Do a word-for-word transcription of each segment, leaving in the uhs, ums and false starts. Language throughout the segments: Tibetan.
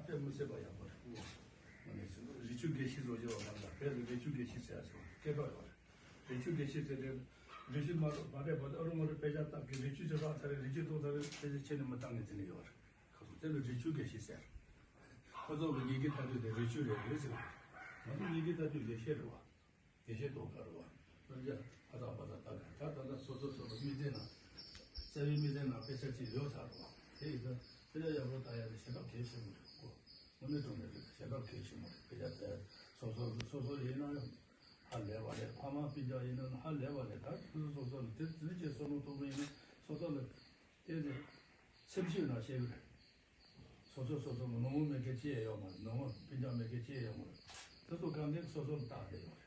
དཔེ་མི་སྲིད་པ་ཡག་པོ་རེད། ཨོ། ང་ནས་ཟེར་རི་ཆུ་དགེ་བཤེས་བཟོ་རྒྱུ་བ་ལ་བོད་ལ་རི་ཆུ་དགེ་བཤེས་ཟེར་ཡ་སོང་སྐད་གྲགས་ཡོད་རེད། རི་ཆུ་དགེ་བཤེས་ཟེར་ཏེ་རི་ཆུ་མ་གཏོགས་བ་རེད་བ་ཨ་རུ་ང་རུ་དཔེ་ཆ་ལྟ་གི་རི་ཆུ་ཆུ་ལྷག་ཚར་རེད། རི་ཆུ་གཏོང་ཚར་རེད། དཔེ་ཆ་ཁྱེར་ནས་མི་བཏང་ངེས་དེ་ནས་ཡོད་རེད། ཁ་སང་དེ་ལ་རི་ཆུ་དགེ་བཤེས་ཟེར། ཁོ་ཚོ་གི་ཡི་གེ་ལྟ་དུས་དེ་རི་ཆུ་རེད་རེད་ཟེར། ང་ཚོ་ཡི་གེ་ལྟ་དུས་དགེ་བཤེས་རེད་བ། དགེ་བཤེས་ལྟོ་ག་རུ་བ། སློབ་སྦྱོང་ཕ་ཐག་པ་ཐག་ལྟ་ག་ད་ད་ལྟ་སོ་སོ་སོ་ལ་མི་ཚེ་ནང་། རྩ་བའི་མི་ཚེ་ནང་དཔེ་ཆ་གཅིག་ཡོད་ཚར་རུ་བ། དེ་ཡིན་ཙང་དཔེ་ཆ་ཡག་པོ་ལྟ་ཡ་དེ་ཞེ་དྲག་གལ་ཆེན་པོ་རེད་གོ། དངོས་གནས་དྲང་གནས་རེད། ཞེ་དྲག་གལ་ཆེན་པོ་རེད། དཔེ་ཆ་དེ་སོ་སོ་སོ་སོ་ཡིན་ན་ཡང་ཧ་ལས་པ་རེད། ཕ་མ་སྤུན་ཀྱག་ཡིན་ན་ཧ་ལས་པ་རེད། ད་སོ་སོ་སོ་ལ་དེ་དེ་ཅིག་བསམ་བློ་གཏོང་གི་ཡིན་ན་སོ་སོ་ལ་དེ་ནི་སེམས་ཤུགས་ནང་བཤད་གི་རེད། སོ་སོ་སོ་སོ་ནང་མི་མེད་མཁན་ཅི་ཡང་ཡོད་མ་རེད། ནང་མི་སྤུན་ཀྱག་མེད་མཁན་ཅི་ཡང་ཡོད་མ་རེད། དེ་ཚོ་གང་གིན་སོ་སོ་ལ་བལྟ་བསྡད་ཡོད་རེད།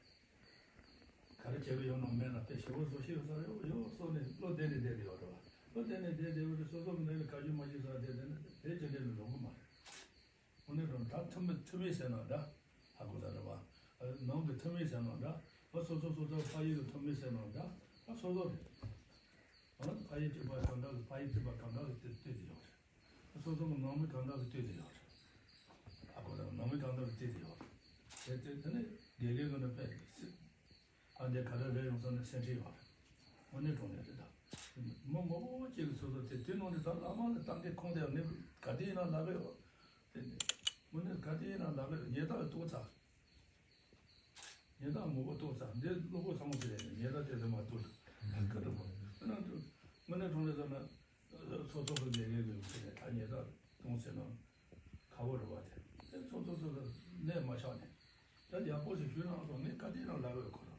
ག་རེ་བྱེད་ཀྱི་ཡོད་ན་མེད་ན་དཔེ་ཞེ་པོ་བཟོ་ཤེས་ཡོད་ས་རེད། ཡོད་སོ་ནས་བློ་གཏད་ནས་བསྡད་དེ་ཡོད་རེད་བ། བློ་གཏད་ནས་བསྡད་བསྡད་ཡོད་རེད། སོ་སོ་གི་ནང་ནས་ག་རྒྱུ་མ་ཤེས་ས་བསྡད་བསྡད་ན་དེ་ཅི་འདྲ་ནས་ལོང་གི་མ་རེད། དངོས་གནས་དྲང་ད་ཐུ་མི་ཐུ་མི་ཟེར་ན་འདྲ། ཧ་གོ་ས་རེད་བ། ནང་གི་ཐུ་མི་ཟེར་ན་འདྲ། ཨ་སོ་སོ་སོ་སོ་ཕ་ཡུལ་གི་ཐུ་མི་ཟེར་ན་འདྲ། ཨ་སོ་སོ་རེད། ཨ་ཕ་ཡུལ་གཅིག་པ་གང་འདྲ་གི་ཕ་ཡུལ་གཅིག་པ་གང་འདྲ་གི་ལྟོས་ལྟོས་དེ་ཡོད་རེད། ཨ་སོ་སོ་གི་ནང་མི་གང་འདྲ་གི་ལྟོས་དེ་ཡོད་རེད། ཧ་གོ་ས་རེད། ནང་མི་གང་འདྲ་གི་ལྟོས་དེ་ཡོད་རེད། དེ་དེ་དེ་ནི་དགེ་རྒན་གི་ནི་དཔེ་སྲིད། ཨ་འདི་ག་རེ་རེད་ཡོང་ས་ནས་སེམས་ཁྲལ་ཡོད་རེད། དངོས་གནས་དྲང་གནས་རེད་ད། མི་མང་པོ་ཅིག་གིས་སོ་སོ་དེ་དེ་ནང་དུ་ད་བླ་མ་ལ་བཏང་གི་ཁོང་དེ་ནི་ག་དུས་ཡིན་ན་ལབ་ཡོད། དེ་ནི་དངོས་གནས་ག་དུས་ཡིན་ན་ལབ་ཡོད། ཉེས་རྡུང་ལ་གཏོགས་ཚར། ཉེས་རྡུང་མང་པོ་གཏོགས་ཚར། འདི་གློ་བུར་ཚང་མ་ཟེར་ཡ་ཉེས་རྡུང་དེ་ཚོ་མ་གཏོགས་ཁ་དྲོ་པོ་དངོས་གནས་དྲང་དངོས་གནས་དྲང་གནས་ཟེར་ན། སོ་སོ་གི་ལས་ཀའི་ལུགས་དེ་ནས་ད་ཉེས་རྡུང་གཏོང་ཟེར་ན། ཁག་པོ་རེད་བ། དེ་དེ་ཚོ་ཚོ་ཚོ་གནས་མ་ཆགས་ནས། ད་ཡག་པོ་ཞིག་ཞུས་གནང་སོང་། ངས་ག་དུས་ཡིན་ན་ལབ་ཡོད་ཁོ་རང་།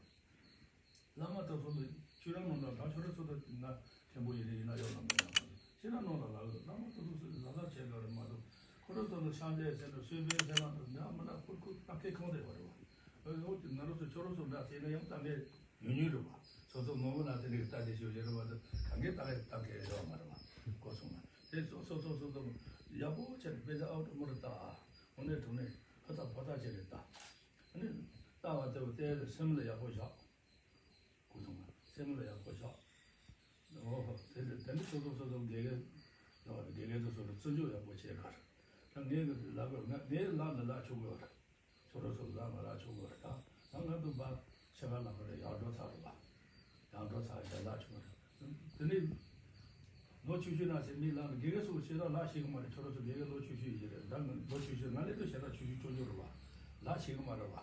བླ་མ་དེ་ཚོ་ལ་ཁྱོད་རང་ནང་ལ་ད་ཁྱོད་རང་ཚོ་ད་ང་མཁན་པོ་ཡིན་ནི་ཡིན་ན་ཡོད་ལ་མེད་ལ་མ་གཏོགས་ཁྱེད་རང་ནང་ལ་ལབ་ཡོད། བླ་མ་དེ་ཚོ་ཚོ་ལ་ལ་བྱེད་དགོས་རེད་མ་གཏོགས་ཁོ་རང་ཚོ་ལ་ཤམ་བྱས་ཟེར་ན་གསོལ་དཔོན་ཟེར་ན་འདྲ་མི་འདྲ་ཁུར་ཁུར་ལྟ་མཁན་ཁོང་དེ་བ་རེད་བ། འོ་འོ་དེ་ང་རང་ཚོ་ཁྱོད་རང་ཚོ་འདྲ་བྱས་ན་ཡང་ལྟ་མཁན། ཉུང་ཉུང་རེད་བ། སོ་སོ་ངོ་མ་ལ་དེ་འདྲའི་ལྟ་དེ་ཞིག་ཡོད་རེད་བ། དེ་གང་གའི་ལྟ་གའི་ལྟ་མཁན་ཡོད་མ་རེད་བ། གོ་སོང་ང་། དེ་སོ་སོ་སོ་སོ་སོ་ཡག་པོ་བྱས་ནས་དཔེ་ཆ་ཨའུ་ཏུ་མོ་རུ་ལྟ། དངོས་གནས་དྲང་གནས་ཕ་ཐག་ཕ་ཐག་བྱས་ནས་ལྟ། ཨ་ནི་ལྟ་བ་དེ་བ་དེ་སེམས་ལ་ཡག་པོ་བཞག། གོ་སོང་ང་། སེམས་ལ་ཡག་པོ་བཞག། འོ་ཧོ་དེ་དེ་འདི་སོ་སོ་སོ་སོ་དགེ་རྒན་ཡོད་རེད། དགེ་རྒན་དེ་ཚོ་ལ་བརྩི་འཇོག་ཡག་པོ་བྱས་གར། ད་ངས་ལབ་དགོས། ང་ངས་ལབ་ན་ལབ་ཆོག་གི་ཡོད་རེད། ཁྱོད་རང་ཚོ་ལ་ང་ལ་ཆུང་བར་དང་ང་ང་འདུག་པ་ཆེ་བ་ལ་ཁོ་རེ་ཡར་འགྲོ་ཚར་རེད་པ། ཡར་འགྲོ་ཚར་རྒན་ལགས་ཆུང་བར། དེ་ནས་ལོ་ཆུང་ཆུང་ན་ཟེར་མི་ལ་དགེ་རྒན་སོགས་ཤེས་རབ་ལ་ཤེས་གི་མ་རེད། ཁྱོད་རང་ཚོ་དགེ་རྒན་ལོ་ཆུང་ཆུང་ཡིན་རེད། ད་ང་ལོ་ཆུང་ཆུང་ང་ལས་ལོ་ཤེས་རབ་ཆུང་ཆུང་ཆུང་ཆུང་རེད་པ། ལ་ཤེས་གི་མ་རེད་པ།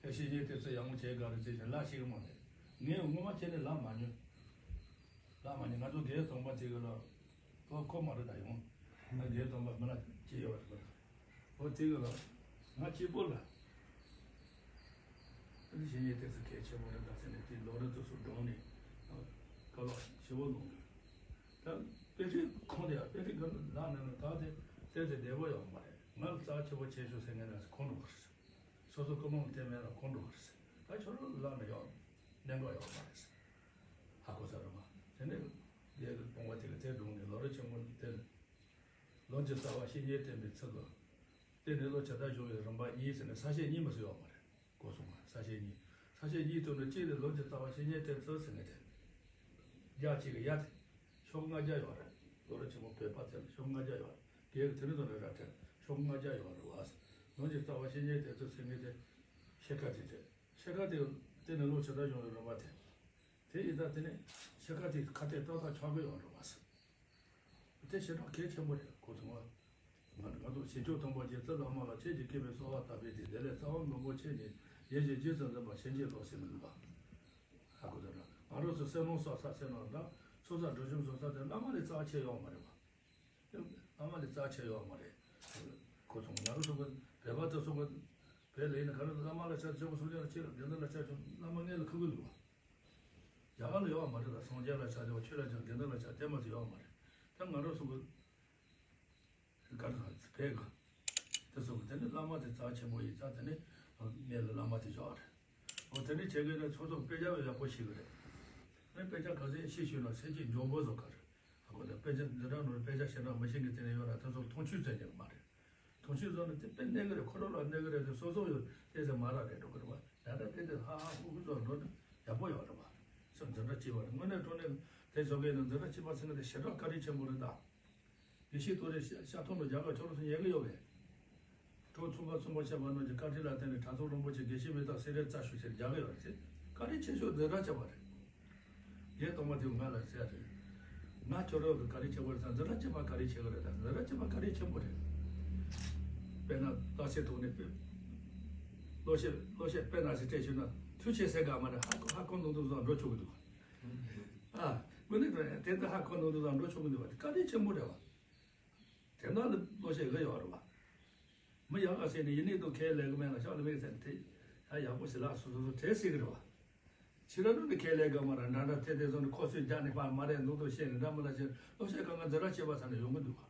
ཨེ་ཤེས་ཉེས་དེ་ཚོ་ཡག་མོ་བྱས་ག་རེ་ཟེར་ཅིག་ལ་ཤེས་གི་མ་རེད། ངས་ངོ་མ་བྱས་ནས་ལ་མ་ཉོན། ལ་མ་ཉོན། ང་ཚོ་དགེ་རྒན་སྟོང་པ་ཅིག་གི་ལ་ཁོ་ཁོ་མ་རེད། ད་ཡོང་ང་དགེ་རྒན་སྟོང་པ་མི་ལ་ཅི་ཡོད་རེད་པ། ཨོ་དེ་གི་ལ། ང་གཅིག་པོ་ལ། ཨ་ནི་གཞན་ཡས་ཏོག་ཙམ་གལ་ཆེན་པོ་རེད་ད་ཟེར་ནས་དེ་ལོ་རེ་དུ་སུ་འགྲོ་ནས། བཀའ་སློབ་ཞིབ་པོ་གནང་དགོས། ད་དཔེ་ཁྲིད་ཁོང་དེ་ཡང་དཔེ་ཁྲིད་གི་ལག་ནས་ནི་ད་དེ་བལྟས་ཏེ་བདེ་པོ་ཡོད་མ་རེད། ང་ལ་རྩ་ཆེ་པོ་བྱེད་ཤོག་ཟེར་མཁན་ན་ཁོང་འགྲོ་གི་རེད། སོ་སོ་སྐུ་མང་བལྟས་མེད་ལ་ཁོང་འགྲོ་གི་རེད། ད་ཁྱོད་རང་ལག་ནས་ཡོད་གནད་འགག་ཡོད་མ་རེད། ཧ་གོ་ས་རེད་མ། དེ་ནས་རྒྱལ་གི་སྤོང་བ་དེ་གི་དེ་སྒྲུང་ནས་ལོ་རེ་ཆེན་མོ་དེ་ལ། ལོ་གཅིག་རྩ་བ་བཤེས་གཉེན་བསྟེན་པའི་ཚུལ་དུ། དེ་ནས་ལོ་བྱེ་བྲག་སྦྱོང་བའི་རིམ་པ་གཉིས་ཟེར་ནས་ས་བཤད་གཉིས་མ་ཟེར་ཡོད་མ་རེད། གོ་སོང་ང་། ས་བཤད་གཉིས། ས་བཤད་གཉིས་ཐོག་ནས་གཅིག་ནས་ལོ་གཅིག་རྩ་བ་བཤེས་གཉེན་བསྟེན་ཚུལ་ཟེར་ནས་དེ། རྒྱ་གཅིག་གི་ཡ་དེ། ཤོག་ལྔ་བརྒྱ་ཡོད་རེད། ལོ་རེ་ཆེན་མོ་བོད་པ་ཚོ་ལ་ཤོག་ལྔ་བརྒྱ་ཡོད་རེད། རྒྱའི་དེ་རིང་ཐོག་ནས་ར་ཁྲལ་ཤོག་ལྔ་བརྒྱ་ཡོད་རེད་བ། ལོ་གཅིག་རྩ་བ་བཤེས་གཉེན་བསྟེན་ཚུལ་ཟེར་ནས་དེ། ཤེལ་ཁ་དེ་དེ། ཤེལ་ཁ་དེ་བསྟེན་ནས་ལོ་བྱེ་བྲག་སྦྱོང་བའི་རིམ་པ་དེ། དེ་ཡིན་ཙང་དེ་ནས་ཤེལ་ཁ་དེ་ཁ་གཏད་ཏག་ཏག་ཆགས་ཀྱི་ཡོད་རེད་བ། དེ་ཞེ་དྲག་གལ་ཆེན་པོ་རེད། གོ་སོང་ང་། ང་ང་ཚོ་བྱང་ཆུབ་ཐོབ་པར་བྱེད་ཚུལ་བླ་མ་ལ། ཁྱེད་ཀྱིས་བསྐུལ་བའི་གསོལ་བ་བཏབ་པས་ཏེ། དེ་ལས་རྩ་བ་མགོན་པོ་མཆེད་ནས། ཡིད་བཞིན་རྗེ་བཙུན་འཛིན་པ་བྱིན་གྱིས་རློབས་ཟེར་མི་འདུག་ག་ཧ་གོ་ཐུབ་ན། ང་རང་ཚོ་བསོད་ནམས་གསོག་ས་ཟེར་ན་འདྲ། ཚོགས་བསགས་སྒྲིབ་སྦྱོང་བཟོ་ས་དེ་བླ་མ་ལས་རྩ་ཆེ་ཡོད་མ་རེད་བ། བླ་མ་ལས་རྩ་ཆེ་ཡོད་མ་རེད། གོ་སོང་། ང་རང་ཚོ་གི་བོད་པ་དེ་ཚོ་གི་བོད་ལ་ཡིན་ན་ག་རེ་བླ་མ་ལ་ཆ་ཆེ་བོ་སུ་ལ་ཆེ་ལ་དགེ་འདུན་ལ་ཆ་ཆེ་བླ་མ་ངེད་ལ་ཁུ་གུ་ལུག་བ། རྒྱ་གར་ལ་ཡོད་མ་རེད་ལ། སངས་རྒྱས་ལ་ཆ་ཆེ་བ་ཆོས་ལ་ཆ་དགེ་འདུན་ལ་ཆ་དེ་མ་ཚོ་ཡོད་མ་རེད། ད་ང་རང་ཚོ་གི་ག་རེ་བོད་གི་དེ་ཚོ་གི་དེ་ནི་བླ་མ་དེ་རྩ་ཆེན་པོ་ཡིན་ཙང་དེ་ནི་ངེད་ལ་བླ་མ་དེ་ཆོག་རེད། འོ་དེ་ནི་བྱེད་དགོས་ན་ཚོགས་གཙོ་དཔེ་ཆ་ཡག་པོ་ཤེས་གི་རེད། ཨ་ནི་དཔེ་ཆ་ག་ཚོད་ཤེས་ཤེས་ན་སེམས་ཀྱི་འཇོན་པོ་བཟོ་ག་རེད། ཨ་ཁོ་ད་དཔེ་ཆ་འཛིན་གྲྭ་ནང་དཔེ་ཆ་ཞེ་དྲག་མི་ཤེས་མཁན་དེ་ནས་ཡོད་ན་དེ་ཚོ་མཐོང་ཆུང་བྱེད་ཉན་གི་མ་རེད། མཐོང་ཆུང་བཟོ་ན་དེ་དཔེ་གནས་གི་རེད། ཁོ་རང་ལ་གནས་གི་རེད་དེ་སོ་སོ་ཡོད་དེ་ཚེ་མ་རག་རེད་འགྲོ་གི་རེད་བ། ད་ལྟ་དེ་དེ་ཧ་ཧ་ཧུ་ཧུ་བཟོ་འགྲོ་ན་ཡག་པོ་ཡོད་རེད་བ། སེམས་འཛིན་གྲྭ་གཅིག་པ་རེད། དངོས་གནས་དྲང་གནས་དེ་བཟོ་གི་ཡིན་ན་འཛིན་གྲྭ་གཅིག་པ་ཚང་གི་དེ་ཞེ་དྲག་བཀའ་དྲིན་ཆེན་པོ་རེད་ད། དགེ་བཤེས་ཏོ་རེ་ཤ་ཤ་ཐོག་ལ་རྒྱ་གར་ཁྱོད་རང་ཚོ་ཉན་གི་ཡོད་པས། ཁོ་ཚོང་པ་ཚོང་པ་བྱས་པ་རྣམས་ཀྱི་བཀའ་དྲིན་ལ་བརྟེན་ནས་དྲ་ཐོག་རིན་པོ་ཆེ་དགེ་བཤེས་མི་དག་སེ་རེ་རྩ་ཤུ་ཆེར་རྒྱག་གི་ཡོད་རེད། བཀའ་དྲིན་ཆེ་ཤོས་འདི་འདྲ་བྱས་པ་རེད། རྒན་དོག་མ་དེ་ང་ལ་ཟེར་རེད། ང་ཁྱོད་རང་གི་བཀའ་དྲིན་ཆེན་པོ་རེད་ད། འདི་འདྲ་བྱས་པ་བཀའ་དྲིན་ཆེ་གི་རེད་ད། འདི་འདྲ་བྱས་པ་བཀའ་དྲིན་ཆེན་པོ་རེད། དཔེར་ན་བརྟག་དཔྱད་ཐོག་ནས་དཔེ། གློག་ཤེད་གློག་ཤེད་དཔེ་ན་ཞིག་སྤྲད་ཤོད་ན་ཐུགས་ཆེ་ཟེར་ག་མ་རེད། ཧ་གོ་ཧ་གོ་འདུག་འདུག་བཟོ་འགྲོ་ཆོག་གི་འདུག་ཨ། དངོས་གནས་དྲང་གནས་དེ་འདྲ་ཧ་གོ་འདུག་འདུག་བཟོ་འགྲོ་ཆོག་གི་འདུག་བ། དེ་བཀའ་དྲིན་ཆེན་པོ་རེད་བ། དེ་འདྲ་ལ་བློ་ཤེས་ཨེ་ཡོད་རེད་བ། མི་ཡག་ག་ཟེར་ནས་ཡིན་ནས་དུ་ཁས་ལེན་གི་མེད་ལ་ཤག་ལ་མེད་ཟེར་ནས་དེ་ཡ་ཡག་པོ་ཞིག་ལ་སོ་སོ་སོ་དྲན་སྲིད་གི་རེད་བ། ཕྱི་ར་ནུ་ནི་ཁས་ལེན་གི་མ་ར་འདྲ་འདྲ་དེ་དེ་ཚོ་ནི་ཁོ་ཚོས་རྒྱག་ནས་ཕར་མ་རེད་འདུག་འདུག་བཤད་ནས་འདྲ་མི་ལ་ཕྱིར་བློ་ཤེས་གང་ག་འཛིན་ར་བྱེད་པ་ཚ་ནས་ཡོང་གི་འདུག་བ།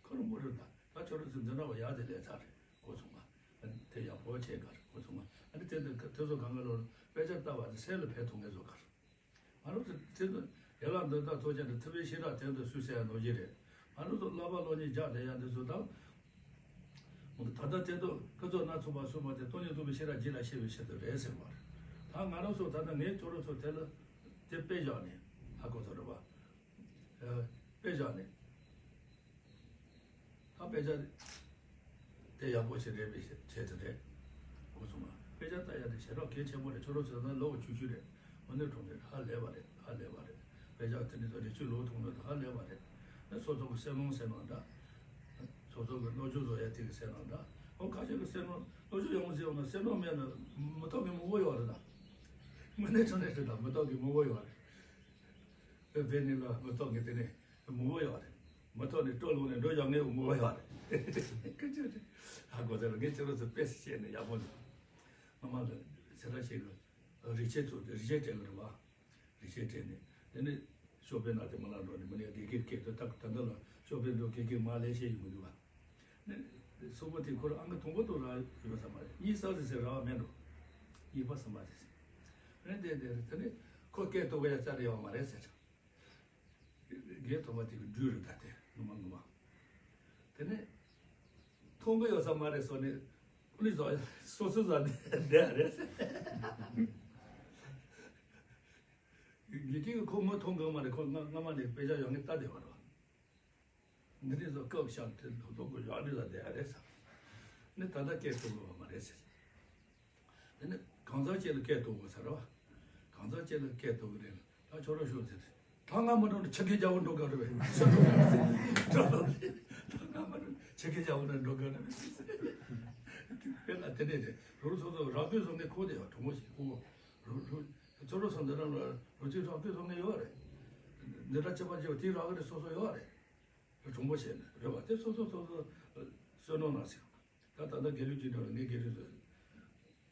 ཁོ་རང་མོ་རེད་ད། ད་ཁྱོད་རང་ཚོ་འཛིན་ར་བ་ཡག་དེ་ལས་ཚ་རེད་ཁོ་ཚོ་མ། དེ་ཡག་པོ་བྱེད་ག་རེད་ཁོ་ཚོ་མ། ཨ་ནི་དེ་དེ་དེ་ཚོ་གང་ག་ལོ་དཔེ་ཆ་ལྟ་བ་དེ་སེམས་ལ་ཕན་ཐོགས་ངེས་བཟོ་ག་རེད། ང་རང་ཚོ་དེ་ཚོ་ཡན་ལག་འདི་དག་ཐོག་ཆེན་དུ་ཐུབ་པའི་ཤེས་རབ་དོན་དུ་སུས་གསལ་ནོར་གྱི་རེད། ང་རང་ཚོ་བསླབ་པ་སློབ་གཉེར་རྒྱག་བསྡད་ཡ་འདི་ཚོ་དང་། ད་ལྟ་དེ་ཚོ་ཀུན་རྫོབ་སྣ་ཚོགས་པ་གསུངས་པ་དེ་སྟོང་ཉིད་རྟོགས་པའི་ཤེས་རབ་རྒྱུད་ལ་ཤེས་པའི་ཕྱིར་དུ་རེད་ཟེར་བ་རེད། ད་ང་རང་ཚོ་ད་ལྟ་ངས་ཁྱོད་རང་ཚོ་དེ་ལ་དེ་དཔེ་བཞག་ནས་ཧ་གོ་ཚོད་རེད་པ། དཔེ་བཞག་ནས། ད་དཔེ་ཆ་དེ་ཡག་པོ་ཞིག་རེད་པས་བྱས་ཚོད་རེད། ཁོ་ཚོ་མ་དཔེ་ཆ་ལྟ་ཡ་དེ་ཞེ་དྲག་གལ་ཆེན་པོ་རེད། ཁྱོད་རང་ཚོ་ད་ལོ་བཅུ་བཅུ་རེད། དངོས་གནས་དྲང་གནས་ཧ་ལས་པ་རེད། ཧ་ལས་པ་རེད། དཔེ་ཆ་དེ་ནི་ད་རི་ཆུ་ལོ་ཐུང་ནི་ཧ་ལས་པ་རེད། ནི་སོ་སོ་གི་སེམས་ནང་སེམས་ནང་འདྲ། སོ་སོ་གི་བློ་སྦྱོང་བཟོ་ཡ་དེ་གི་སེམས་ནང་འདྲ། ཨོ་ཁ་ཤས་ཀྱི་སེམས་ནང་བློ་སྦྱོང་ཡོང་ཟེར་བ་ན་སེམས་ནང་མེད་ན་མི་ཐོག་གི་མི་བོ་ཡོད་རེད་ད། དངོས་གནས་དྲང་གནས་རེད་ད། མི་ཐོག་གི་མི་བོ་ཡོད་རེད། དཔེ་ནི་ལ་མི་ཐོག་གི་དེ་ནས། མང་པོ་ཡོད་རེད། མ་ཐོག་ནས་སྤྲོ་ལོང་ནས་འགྲོ་ཡག་ངས་མང་པོ་ཡོད་རེད། ཀི་ཅི་རེད། ཧ་གོ་ཚར་ངས་ཁྱེད་རང་ཚོ་དཔེ་སྲིད་བཤད་ནས་ཡག་པོ་འདུག་སྔ་མ་ལ་ཚེ་ར་ཤེས་གི་རིག་བྱེད་ཚོ་རིག་བྱེད་སྤྲད་གི་རེད་བ། རིག་བྱེད་སྤྲད་ནས་དེ་ནས་ཤོག་དཔེ་ནང་དེ་མ་ལ་འགྲོ་ནས་མི་ནས་དགེ་རྒན་སྐད་དུ་ད་ད་འདི་ལ་ཤོག་དཔེ་འགྲོ་དགེ་རྒན་མ་ལས་བཤད་ཡོང་གི་འདུག་བ། ནས་སོག་པོ་དེ་ཁོ་རང་ཨང་ཀི་དང་པོ་དུ་རག་ཡོད་ས་མ་རེད། གཉིས་ས་རེད་ཟེར་རག་མེད་འགྲོ། གཉིས་པ་གསུམ་པ་རེད་ཟེར། རེད་དེ་དེ་རེད། དེ་ནས་ཁོ་སྐད་གཏོང་གི་ཡ་རྩ་རེ་ཡོད་མ་རེད་ཟེར། རྒན་ཐོག་མ་དེ་གི་སྦྲུལ་རེད་ད་དེ་ངོ་མ་ངོ་མ། དེ་ནས་མཐོང་གི་ཡོད་ས་མ་རེད་སོ་ནས་ཀུ་ལི་བཟོ་སོ་སོ་བཟོ་བསྡད་རེད། དགེ་རྒན་གི་ཁོ་མི་མཐོང་གི་མ་རེད། ཁོ་སྔ་སྔ་མ་ནས་དཔེ་ཆ་ཡོང་གི་ལྟ་བསྡད་པ་རེད་བ། འདི་ནས་བཟོ་སྐབས་ཤར་དེ་ལོ་ལོ་གི་ཡོད་རེད་ལ་བསྡད་རེད་ས། ནི་ད་ལྟ་སྐད་གཏོང་དགོས་པ་མ་རེད་ཟེར། དེ་ནི་གང་ཟག་ཅིག་ལ་སྐད་གཏོང་དགོས་ས་རེད་བ། གང་ཟག་ཅིག་ལ་སྐད་གཏོང་གི་རེད། ད་ཁྱོད་རང་ཤོད་ཟེར། ད་ང་མ་འགྲོ་ན་ཆི་གེ་རྒྱ་བོ་འགྲོ་ག་རེད་བས། ད་ང་མ་འགྲོ་ཆི་གེ་རྒྱ་བོ་ན་འགྲོ་ག་རེད་བས། དཔེ་ལ་དེ་འདྲས་རེད། རོ་རོ་སོ་སོ་རག་པའི་སོང་ནས་ཁོ་དེ་ཡང་གྲུང་མོ་ཞིག་ཁོ། རོ་རོ་ཚོ་རོ་སོང་འདི་རང་ལ་རོ་གཅིག་རག་པའི་སོང་ནས་ཡོད་རེད། འདི་འདྲ་ཁྱད་པར་ཆེ་བ་དེ་རག་གི་རེད། སོ་སོ་ཡོད་རེད། གྲུང་པོ་བྱས་ནས་རེད་བ། དེ་སོ་སོ་སོ་སོ་བསོད་ནམས་ནང་ཞིག་ད་ད་ལྟ་དགེ་ལུགས་ཀྱི་འགྲོ་ལ་ངའི་དགེ་ལུགས་སུ་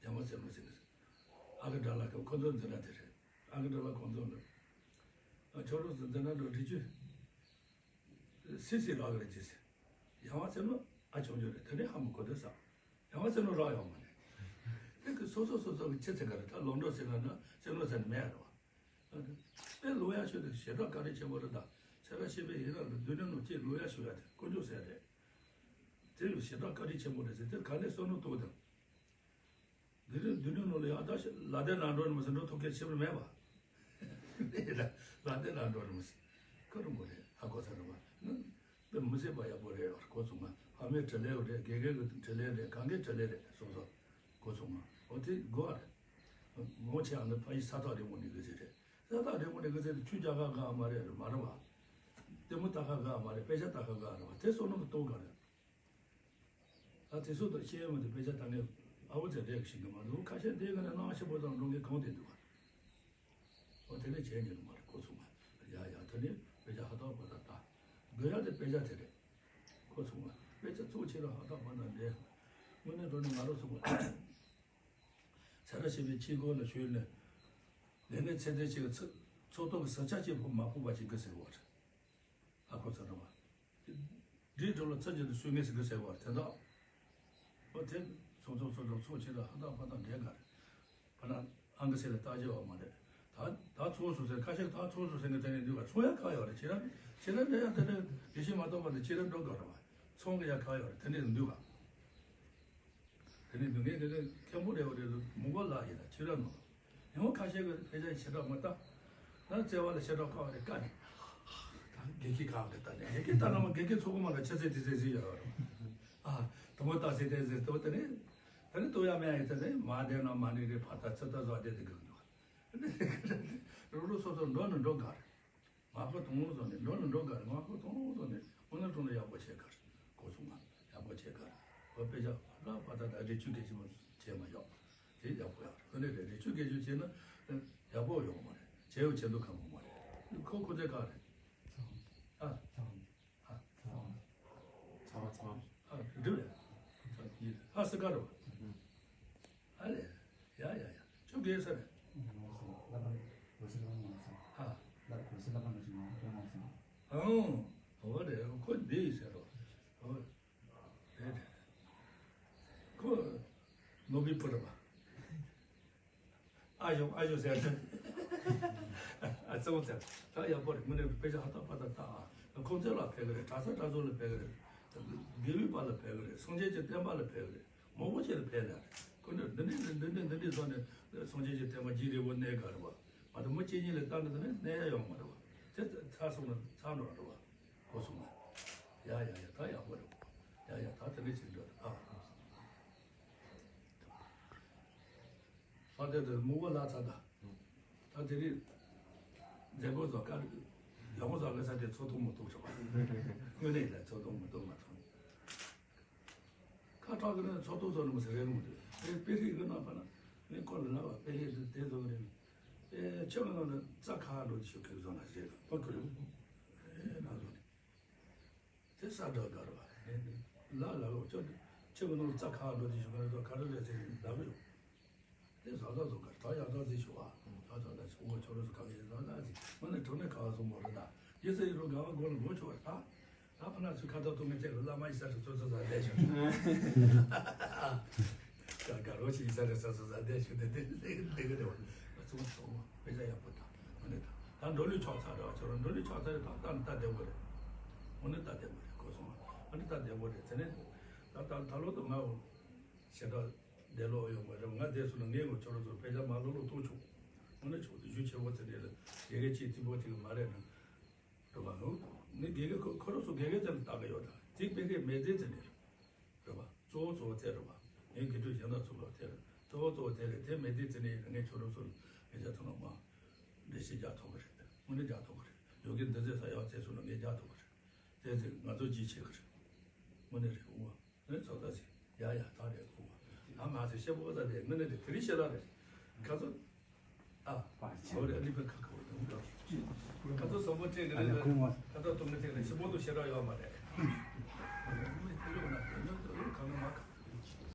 ཡང་མ་ཟེར་མ་ཟེར་ནས་ཨ་ཁུ་དགྲ་ལྷ་ཁོ་ཁོ་ཚོ་འཛིན་གྲྭ་དེ་རེད། ཨ་ཁུ་དགྲ་ལྷ་ཁོང་ཚོ་ལ་ཨ་ཁྱོད་རང་ཚོ་འཛིན་གྲྭ་འགྲོ་འདྲི་རྒྱུ་སི་སི་རག་གི་རེད་ཅེས་ཟེར། ཡང་མ་ཟེར་ནོ་ཨ་ཆུང་ཆུང་རེད། དེ་ནས་ཧ་མ་གོ་དེ་ས་ཡང་མ་ཟེར་ནོ་རག་ཡོང་མ་རེད། དེ་གི་སོ་སོ་སོ་སོ་གི་ཆེ་ཚད་ག་རེད། ད་ལོག་འགྲོ་ཟེར་ན་ན་ཟེར་ནོ་ཟེར་ནི་མེད་རེད་བ། དཔེ་ལོ་ཡག་ཤོས་དེ་ཞེ་དྲག་བཀའ་དྲིན་ཆེན་པོ་རེད་ད། ཚེ་རབས་ཤེས་པའི་ཡིན་རབས་ལ་སྡུག་བསྔལ་རྣམས་སྐྱེས་ལོ་ཡག་ཤོས་ཡ་དེ་དཀོན་མཆོག་ཟེར་རེད། དེ་ཡང་ཞེ་དྲག་བཀའ་དྲིན་ཆེན་པོ་རེད་ཟེར། དེ་ག་ནས་བསམ་བློ་གཏོང་དང་། འདི་རིང་སྡུག་བསྔལ་རྣམས་ལ་ཡང་ད་ལ་དེ་ལ་འགྲོ་ནི་མ་ཟེར་འགྲོ་ཐུག་མཁན་ཆེ་བར་མེད་པ། ལ་དེ་ལ་འགྲོ་ནི་མ་ཟེར་ཁ་རུ་མོ་རེད། ཧ་གོ་ས་རུ་བ་ནི། དཔེ་མི་སྲིད་པ་ཡག་པོ་རེད་བར་གོ་སོང་ང་། ཕ་མའི་དྲིན་ལན་རེད། དགེ་རྒན་གྱི་དྲིན་ལན་རེད། གང་གའི་དྲིན་ལན་རེད་སོང་སོང་། གོ་སོང་ང་། འོ་དེ་དགོས་པ་རེད། མོ་ཆེ་ཨ་ནི་ཕ་ཡི་ས་ཐག་རིང་མོ་ནས་གི་ཟེར་རེད། ས་ཐག་རིང་མོ་ནས་གི་ཟེར་དུས་ཆུ་རྒྱག་ག་ག་མ་རེད་རེད་མ་རེད་བ། ལྟད་མོ་ལྟ་ག་ག་མ་རེད། དཔེ་ཆ་ལྟ་ག་ག་རེད་བ། དེ་སོང་ནམ་གཏོང་ག་རེད། ད་དེ་སོགས་དང་ཤེས་ཡོན་མི་འདུག་དཔེ་ཆ་ལྟ་མཁན་ཨ་བོ་ཚེ་འདྲེས་ཤིག་གི་མ་འདུག་ཁ་ཤས་དེའི་ངང་ནས་སྣང་ཞིབ་པོ་དང་འགྲོ་མཁན་གང་དེ་འདུག་བ། འོ་དེ་ནས་བྱས་ཉེ་རུ་མ་རེད་གོ་སོང་ང་། ཡ་ཡ་དེ་ནས་དཔེ་ཆ་ཧ་ཏག་པ་དག་ལྟ། དགོས་ཡ་དེ་དཔེ་ཆ་དེ་རེད། གོ་སོང་ང་། དཔེ་ཆ་ཚོགས་ཆེ་རུ་ཧ་ཏག་པ་དང་འདྲེས། དངོས་གནས་དྲང་གནས་ང་རང་ཚོ་གོ་ཚ་ར་ཞེས་པའི་ཆེད་སྒོ་ལ་ཞུས་ནས། ལས་ངན་ཚད་ལྡན་ཞིག་གི་ཚིག་ཚོགས་ཐོག་གི་ཟིང་ཆ་གཅིག་ཕོག་མ་ཕོག་པ་ཞིག་གི་ཟེར་བ་རེད། ཨ་ཁོ་ཚ་ར་བ། འདིའི་འགྲོ་ལ་ཚར་གཅིག་ཏུ་གསོད་ངེས་སུ་གི་ཟེར་བ་དེ་དག་ཨོ་དེ་ཚོགས་ཚོགས་ཚོགས་ཚོགས་ཚོགས་ཆེ་ལ་ཧ་ཏག་ཕ་ཏག་འགྲན་ག་རེད། ཕ་ན་ཨང་ཀི་སེ་ལ་བརྟག་དཔྱད་བ་མ་རེད། ད་ད་ཚོགས་སུ་ཟེར་ཁ་ཤས་ད་ཚོགས་སུ་ཟེར་གི་དེ་ནས་འདུག་ག་ཚོགས་ཡ་ཁག་ཡོད་རེད། ཁྱེད་རང་ཁྱེད་རང་འདྲ་ཡ་དེ་འདྲ་ཡེ་ཤེས་མ་གཏོགས་པ་དེ་ཁྱེད་རང་འགྲོ་དགོས་རེད་བ། ཚོང་གི་ཡ་ཁག་ཡོད་རེད། དེ་ནས་འདུག་ག་དེ་ནས་འདུག་ངས་དེ་ནས་མཁན་པོ་རེ་བ་རེ་ལ་མུ་གོ་ལགས་ཡིན་ན་ཁྱེད་རང་ནོ། ཡང་ཁ་ཤས་ཀྱི་དཔེ་ཆ་ཞེ་དྲག་མ་ལྟ། ད་བརྩེ་བ་ལ་ཞེ་དྲག་ཁག་རེ་བཀའ་ནས། ད་དགེ་རྒན་གང་གི་ལྟ་ནས་དགེ་རྒན་ལྟ་ན་མ་དགེ་རྒན་ཚོགས་པ་མ་ལ་ཆ་ཚད་དེ་ཚད་ཟིག་ཡོད་རེད། ཨ། དང་པོ། ད་ཟེར་ཏེ་ཟེར་ཏོ་དེ་ནི་དེ་ནི་ཏོ་ཡ་མེ་ཡ་ཡི་ཚེ་ནི་མ་བདེ་ན་མ་ནི་རེ་ཕ་ད་ཚེ་ད་བཟོ་བདེ་དེ་གི་འདུག་རུ་རུ་སོ་སོ་འགྲོ་ནི་འགྲོ་ག་རེ། ང་ཁོ་དང་བཟོ་ནི་འགྲོ་ནི་འགྲོ་ག་རེ། ང་ཁོ་དང་བཟོ་ནི་དངོས་གནས་དྲང་གནས་ཡག་པོ་བྱེད་ག་རེ། གོ་སོང་ང་ཡག་པོ་བྱེད་ག་རེ། འོ་དཔེ་ཆ་ལ་ཕ་ད་ད་རི་ཆུ་གེ་ཞིག་མ་བྱེད་མ་ཡོང་། དེ་ཡག་པོ་ཡག་རེ་ནི་རེ་རི་ཆུ་གེ་ཞིག་བྱེད་ན་ཡག་པོ་ཡོང་མ་རེད། བྱེད་ཡོང་བྱེད་འདུག་ག་མོ་མ་རེད། ཁོ་ཁོ་ཚེ་ག་རེད། ཨ། ཨ། ཚ་བ་ཚ་བ། ཨ། འགྲིག་རེད། ཚ་གི་ཨ་སི་ཀ་རོ། ཨ་ལེ། ཡ་ཡ་ཡ། ཆུ་རྒས་ས་རེད། ཨ། ཨང་། འོ་རེད། ཁོ་འདི་ཡིན་ཟེར་རོ། འོ། རེད་རེད། ཁོ་ནོ་བི་པུ་ར་བ། ཨ་ཞོ་ཨ་ཞོ་ཟེར་ཏེ། ཨ་ཙི་བོ་ཟེར། ད་ཡག་པོ་རེད། དངོས་གནས་དཔེ་ཆ་ཧ་ཏག་པ་ཏག་ལྟ་ཨ། ཁོང་ཚོ་ལ་ཕེབས་ཀྱི་རེད། གྲྭ་ས་གྲྭ་ཚང་ལ་ཕེབས་ཀྱི་རེད། དགེ་བའི་བར་ལ་ཕེབས་ཀྱི་རེད། སངས་རྒྱས་ཀྱི་བསྟན་པ་ལ་ཕེབས་ཀྱི་རེད། མང་པོ་ཅིག་ལ་ཕེབས་ནས་རེད། ཁོ་ནས་འདི་འདྲས་འདི་འདྲས་འདི་འདྲས་བཟོ་ནས་སངས་རྒྱས་ཀྱི་བསྟན་པ་རྒྱས་རེ་བོ་གནས་ག་རེ་བ། མ་གཏོགས་མི་གཅིག་གཉིས་ལ་བལྟ་ནས་འདི་ནས་གནས་ཡ་ཡོང་མ་རེད་བ། དེ་ཚར་སོང་ན་ཚར་འགྲོ་རེད་བ། གོ་སོང་ན། ཡ་ཡ་ཡ་ད་ཡག་པོ་རེད་བ། ཡ་ཡ་ད་དེ་འདྲས་བྱེད་འགྲོ་རེད་ཨ། ཨ་དེ་དེ་མུ་བོ་ལ་ཚ་ད། ད་དེ་རིང་མཛད་སྒོ་བཟོ་དཀའ་རེད། ཡག་པོ་བཟོ་དཀའ་ས་དེ་ཚོགས་ཐུག་མི་ཐུག་བྱུང་བ། དངོས་གནས་ལ་ཚོགས་ཐུག་མི་ཐུག་མ་ཐུག་ཁ་གྲག་གི་ནི་ཚོགས་ཐུག་བཟོ་ནི་མི་ཟེར་རེད་མི་འདུག་དེ་དཔེ་ཁྲིད་གི་ནང་པ་ན་ངས་ཁོ་ལ་ལབ་པ་དཔེ་ཁྲིད་དེ་དེ་བཟོ་གི་རེད། ཨེ་ཁྱོད་ཀྱི་ནང་ནས་རྩ་ཁ་འགྲོ་དེ་ཤོད་གི་བཟོ་ན་ཟེར་ཁོ་ཐུག་རེད། ཨེ་ན་བཟོ་ནི། དེ་ས་འདྲ་གར་བ། ལ་ལ་ལོ་ཅོ་ཅི་མི་ནོར་རྩ་ཁ་འགྲོ་དེ་ཞུ་ག་རེ་ཟོ་ག་རེ་རེད་ཟེར་ལབ་ཡོང་། དེ་ཟ་ཟ་ཟོ་གར་ད་ཡག་ད་ཟེར་ཞུ་བ། ད་ད་ད་ཞུ་ངོ་ཆོ་རོ་ཟོ་ག་གེ་ཟ་ཟ་ཟེར་མ་ནི་གྲོ་ནས་ག་བ་སོང་མོ་རེད་ད། ཡི་ཟེར་ཡི་རོ་ག་བ་གོ་ལ་ངོ་ཆོ་བ་ད། ད་ཕ་ན་ཚུ་ཁ་ཐོག་ཐོག་ངེ་ཅེ་རུ་བླ་མ་ཡི་ས་རུ་ཚོ་ཚོ་ཟ་བསྡད་ཞུ། ད་དགའ་རོགས་ཤིག་ས་རེ་ས་ས་ས་དེ་ཞུ་དེ་དེ་ལེགས་ལེགས་རེད་བ། ང་ཚོ་ཚོ་དཔེ་ཆ་ཡག་པོ་དང་ཨ་ནི་དང་ད་འགྲོ་ལུས་ཆོག་ཚར་རེད་བ། ཁྱོད་རང་འགྲོ་ལུས་ཆོག་ཚར་རེད་དང་ད་ནི་ད་བདེ་པོ་རེད། ཨ་ནི་ད་བདེ་པོ་རེད་གོ་སོང་ཨ་ནི་ད་བདེ་པོ་རེད། དེ་ནས་ད་ད་ད་ལོ་དུ་ང་ཞེ་དྲག་བདེ་ལོག་ཡོང་མ་རེད། ང་བསྡད་སོང་ན་ངས་ངོ་ཁྱོད་རང་ཚོར་དཔེ་ཆ་མ་ལོ་ལོ་གཏོང་ཆོག་ཨ་ནི་ཆོག་དུ་ཞུ་ཆེ་བོ་དེ་འདྲས་ལ་དགེ་རྒན་གཅིག་རྩིས་པོ་དེ་གི་མ་རེད་ན། རེད་བ། ནི་དགེ་རྒན་ཁོ་ཁོ་རང་ཚོ་དགེ་རྒན་ཚོ་ལ་ལྟ་གི་ཡོད་ད། ཅིག་དཔེ་རྒན་མེད་དེ་ཚེ་ནས་རེད་བ། གཙོ་བོ་གཙོ་བོ་དེ་རེད་བ། ངའི་དགེ་ཕྲུག་གཞན་དག་ཚོ་ལ་དེ་རེད། གཙོ་བོ་གཙོ་བོ་དེ་རེད། དེ་མེད་དེ་ཚེ་ནས་ངས་ཁྱོད་རང་ཚོ་ལ་ངས་ཅག་ཐོག་ནས་མ་འགྲེལ་བཤད་རྒྱག་ཐུབ་གི་རེད། དངོས་གནས་རྒྱག་ཐུབ་གི་རེད། ཡོད་གི་འདི་ཚེ་ས་ཡག་ཚེ་སོང་ན་ངས་རྒྱག་ཐུབ་གི་རེད། དེ་ཚེ་ང་ཚོ་རྗེས་ཆེ་གི་རེད། དངོས་གནས་རེད་འོ། ཨེ་ཚོགས་ད་ཟེར། ཡ་ཡ་ད་རེད་གོ། ད་མ་ཟེར་ཤེས་པོ་ད་རེད། ངི་ནི་རེད། དེ་རིང་ཤེས་ར་རེད། ཁ་ཚོ། ཨ། ཨོ་རེད། ཨ་ནི་པའི་ཁ་ཁ་བོ་དང་ཁ། ཁ་ཚོ་བཟང་པོ་སྤྲད་གི་རེད། ཁ་ཚོ་དུང་གི་སྤྲད་གི་རེད། ཤེས་པོ་དུ་ཤེས་ར་ཡོད་མ་རེད།